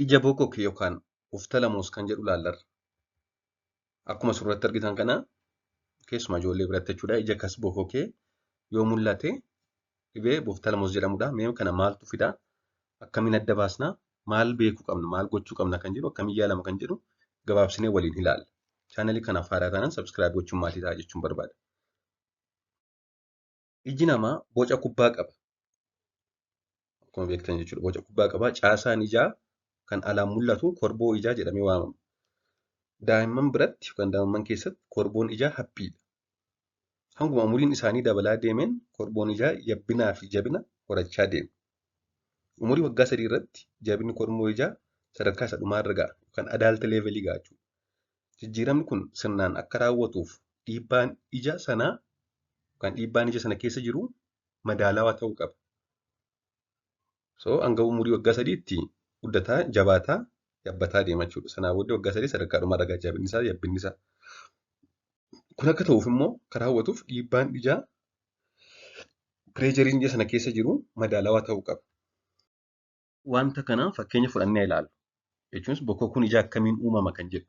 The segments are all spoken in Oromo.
Ija bokoke yookaan oftalamoos kan jedhu ilaallarra. Akkuma suuratti argitan kana keessumaa ijoollee biratti jechuudha. Ija akkas bokokee yoo mul'ate dhibee oftalamoos jedhamudha. Mee kana maaltu fidaa? Akkamiin adda baasnaa? Maal beekuu qabna? Maal gochuu qabna kan jedhu akkamiin yaalama kan jedhu gabaabsinee waliin ilaalla. Chaanalii kanaaf haaraa taanaan subscribe gochuun maatii ta'a jechuun barbaada. Iji namaa boca kubbaa qaba. Akkuma beektan jechuudha. Boca kubbaa qaba. Caasaan ijaa kan alaan mul'atu korboo ijaa jedhamee waamama. Daa'imman biratti yookaan daa'imman keessatti korboon ijaa haphiidha. Hanguma umuriin isaanii dabalaa deemeen korboon ijaa yabbinaa fi jabina horachaa deema. Umurii waggaa 3 irratti jabinni korboo ijaa sadarkaa isa dhumaarra ga'a yookaan adult levelii ga'a jechuudha. Jijjiiramni kun sirnaan akka raawwatuuf dhiibbaan ija sanaa yookaan dhiibbaan ija sana keessa jiru madaalawaa ta'uu qaba. So hanga umurii waggaa 3tti guddataa, jabaataa, yabbataa deema jechuudha. Sanaa booddee waggaa 3 sadarkaa dhumaarra ga'a jabinni isaa, yabbinni isaa. Kun akka ta'uuf immoo kan raawwatuuf dhiibbaan ijaa pireejeriin ija sana keessa jiru madaalawaa ta'uu qaba. Wanta kana fakkeenya fudhannee ilaallu. Jechuunis bokokuun ijaa akkamiin uumama kan jedhu.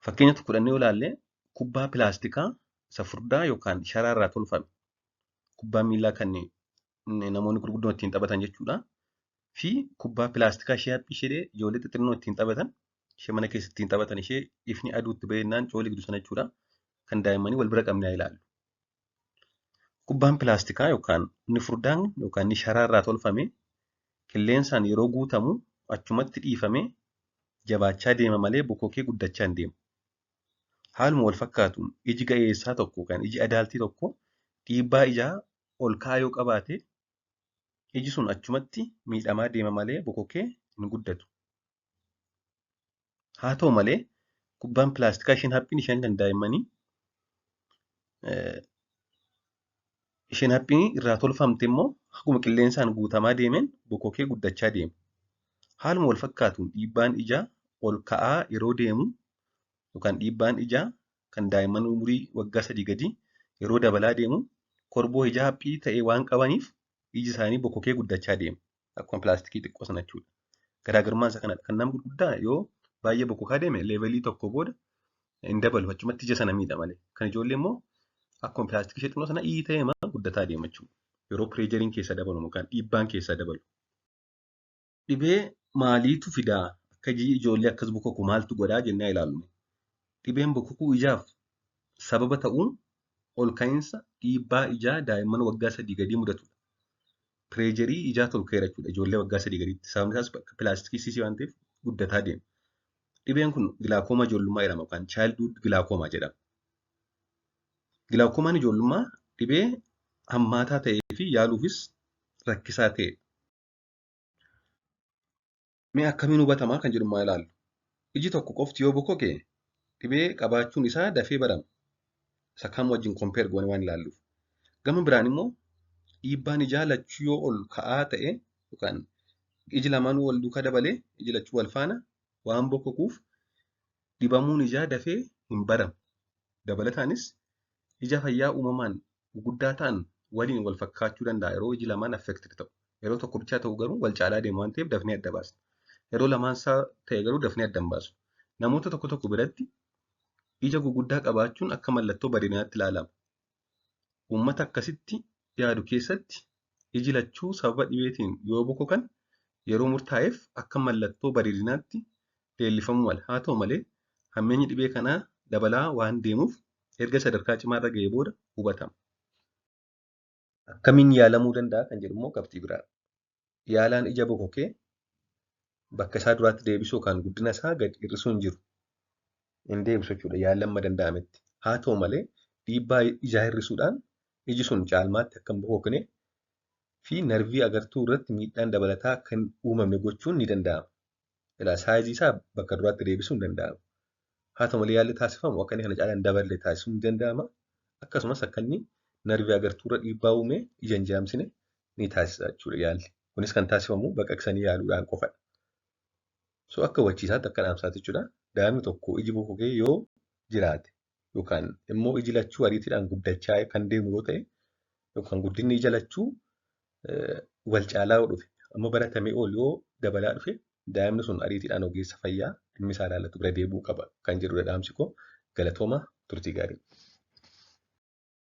Fakkeenya tokko fudhannee ilaalle kubbaa pilaastikaa isa furdaa yookaan sharaa irraa tolfame. Kubbaa miillaa kan namoonni gurguddoon ittiin taphatan jechuudha. Fi kubbaa pilaastikaa ishee haphii ishee ijoollee xixinnoo ittiin taphatan, ishee mana keessa ittiin taphatan, ishee ifni aduutti bahinnaan cooligdu sana jechuudha. Kan daa'immanii wal bira qabnee ilaallu. Kubbaan pilaastikaa yookaan inni furdaan yookaan inni sharaa irraa tolfame qilleensaan yeroo guutamu achumatti dhiifamee jabaachaa deema malee bokokee guddachaa hin deemu. Haaluma wal fakkaatuun iji ga'eessaa tokko yookaan iji adaaltii tokko dhiibbaa ijaa ol ka'aa yoo qabaate iji sun achumatti miidhamaa deema malee bokokee hin guddatu. Haa ta'u malee kubbaan pilaastikaa isheen haphiin isheen kan daa'immanii isheen haphiin irraa tolfamte immoo akkuma qilleensaan guutamaa deemeen bokokee guddachaa deema. Haaluma wal fakkaatuun dhiibbaan ijaa ol ka'aa yeroo deemu yookaan dhiibbaan ijaa kan daa'imman umurii waggaa 3 gadii yeroo dabalaa deemu korboo ijaa haphii ta'e waan qabaniif iji isaanii bokokee guddachaa deema. Akkuma pilaastikii xiqqoo sana jechuudha. Garaagarummaan isa kanadha. Kan nama gurguddaa yoo baay'ee bokokaa deeme leevelii tokko booda hin dabalu achumatti ija sana miidha malee. Kan ijoollee immoo akkuma pilaastikii ishee xinnoo sana ii ta'ee guddataa deema jechuudha. Yeroo pireejeriin keessa dabalu yookaan dhiibbaan keessa dabalu. Dhibee maaliitu fidaa? Akka iji ijoollee akkas bokoku maaltu godhaa jennee ilaallu. Dhibeen bokokuu ijaaf sababa ta'uun ol ka'iinsa dhiibbaa ijaa daa'imman waggaa 3 gadii mudatudha. Pireejerii ijaa tolkeera jechuudha ijoollee waggaa 3 gadiitti. Sababni isaas akka pilaastikii siisii waan ta'eef guddataa deema. Dhibeen kun gilaakoomaa ijoollummaa jedhama yookaan childhood glaucoma jedhama. Gilaakoomaan ijoollummaa dhibee hammaataa ta'ee fi yaaluufis rakkisaa ta'edha. Mee akkamiin hubatamaa kan jedhu maa ilaallu. Iji tokko qofti yoo bokoke dhibee qabaachuun isaa dafee barama. Isa kam wajjin compare goone waan ilaalluuf. Gama biraan immoo dhiibbaan ijaa lachuu yoo ol ka'aa ta'e yookaan iji lamaanuu wal duukaa dabalee iji lachuu wal faana waan bokokuuf dhibamuun ijaa dafee hin baramu. Dabalataanis ija fayyaa uumamaan guguddaa ta'an waliin wal fakkaachuu danda'a yeroo iji lamaan affected ta'u. Yeroo tokko bichaa ta'u garuu wal caalaa deema waan ta'eef dafnee adda baasna. Yeroo lamaan isaa ta'e garuu dafnee adda hin baasnu. Namoota tokko tokko biratti ija guguddaa qabaachuun akka mallattoo bareedinaatti ilaalama. Uummata akkasitti yaadu keessatti iji lachuu sababa dhibeetiin yoo bokokan yeroo murtaa'eef akka mallattoo bareedinaatti leellifamuu mala. Haa ta'u malee hammeenyi dhibee kanaa dabalaa waan deemuuf erga sadarkaa cimaarra ga'ee booda hubatama. Akkamiin yaalamuu danda'a kan jedhu immoo qabxii biraadha. Yaalaan ija bokokee bakka isaa duraatti deebisuu yookaan guddina isaa gad hir'isuu hin jiru. Hin deebisu jechuudha yaalli amma danda'ametti. Haa ta'u malee dhiibbaa ijaa hir'isuudhaan iji sun caalmaatti akka hin bokokne fi narvii agartuu irratti miidhaan dabalataa akka hin uumamne gochuun ni danda'ama. Ilaa saayizii isaa bakka duraatti deebisuun hin danda'amu. Haa ta'u malee yaalli taasifamu akka inni kana caalaa hin daballe taasisuun ni danda'ama. Akkasumas akka inni narvii agartuu irra dhiibbaa uume ija hin jaamsine ni taasisa jechuudha yaalli. Kunis kan taasifamu baqaqsanii yaaluudhaan qofadha. So akka hubachiisaatti akka dhaamsaatti jechuudha. Daa'imni tokko iji bokokee yoo jiraate yookaan immoo iji lachuu ariitiidhaan guddachaa kan deemu yoo ta'e yookaan guddinni ija lachuu wal caalaa yoo dhufe amma baratamee ol yoo dabalaa dhufe Daa'imni sun ariitiidhaan ogeessa fayyaa dhimmi isaa ilaallatu bira deebi'uu qaba kan jedhudha dhaamsi koo. Galatooma, turtii gaarii.